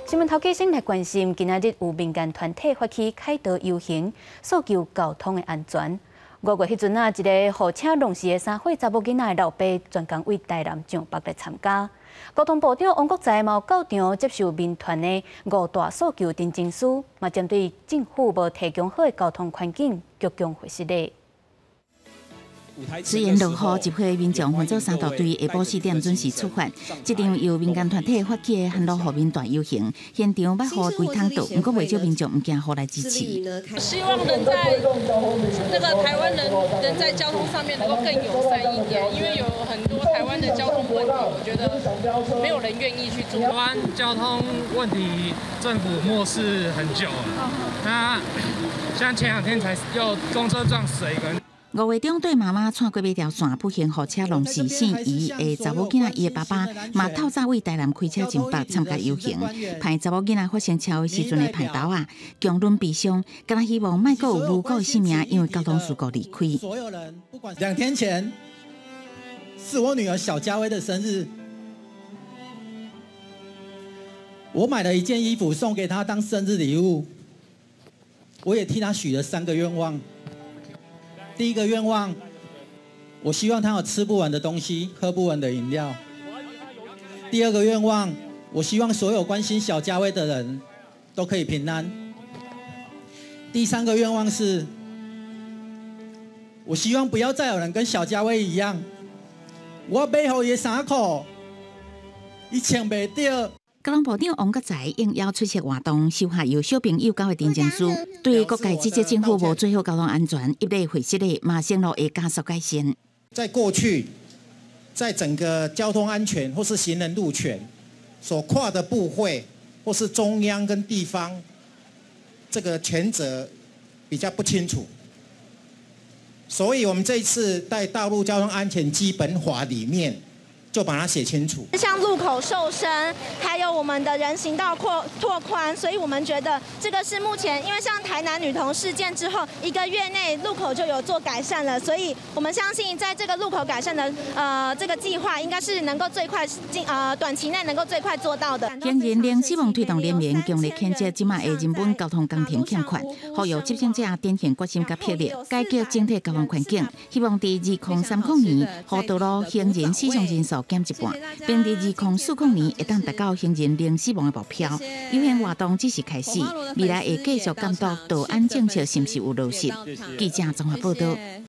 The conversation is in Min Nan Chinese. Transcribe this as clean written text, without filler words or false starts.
新聞頭家先來關心，今仔日有民間團體發起凱道遊行，訴求交通的安全。五月彼陣啊，一个予車挵死的三歲查某囡仔的老爸，專工對台南上北來參加。交通部長王國材嘛到場接受民團的五大訴求陳情書，嘛針對政府無提供好的交通環境，鞠躬回失禮。雖然落雨，集會民眾分做三大隊，下晡4點準時出發。這場由民間團體發起的旱路護民大遊行，現場捌雨規通倒，毋過袂少民眾毋驚雨來支持。希望能在那個台灣人能在交通上面能夠更友善一點，因為有很多台灣的交通問題，我覺得沒有人願意去做。台灣交通問題，政府漠視很久了。那像前兩天才又公車撞死一個人。五月中對媽媽竄過馬條線，不幸予車挵死姓余的查某囡仔，伊的爸爸嘛透早對台南開車上北參加遊行。盼查某囡仔發生車禍時陣的盼頭仔，強忍悲傷，敢若希望莫閣有無辜的性命因為交通事故離開。所有人，不管2天前是我女兒小嘉威的生日，我買了一件衣服送給她當生日禮物，我也替她許了三個願望。第一個願望，我希望他有吃不完的東西，喝不完的飲料。第二個願望，我希望所有關心小嘉威的人都可以平安。第三個願望是，我希望不要再有人跟小嘉威一樣，我買予伊的衫褲，伊穿袂著。交通部長王國材應邀出席活動，收下由小朋友交的陳情書，對各界指責政府無做好交通安全，一律回失禮，嘛承諾會加速改善。在過去，在整個交通安全或是行人路權所跨的部會，或是中央跟地方，這個權責比較不清楚，所以我們這一次在道路交通安全基本法裡面，就把它寫清楚。像路口瘦身，還有我們的人行道擴拓寬，所以我們覺得這個是目前，因為像台南女童事件之後，一個月內路口就有做改善了，所以我們相信在這個路口改善的這個計劃，應該是能夠最快進短期內能夠最快做到的。行人零死亡推動聯盟強烈譴責這馬的人本交通工程欠缺，呼籲執政者展現決心佮魄力，改革整體交通環境，希望佇2030年，予道路行人死傷人數減一半，並佇2040年會當達到行人零死亡的目標。遊行活動只是開始，未來會繼續監督道安政策是毋是有落實。記者綜合報道。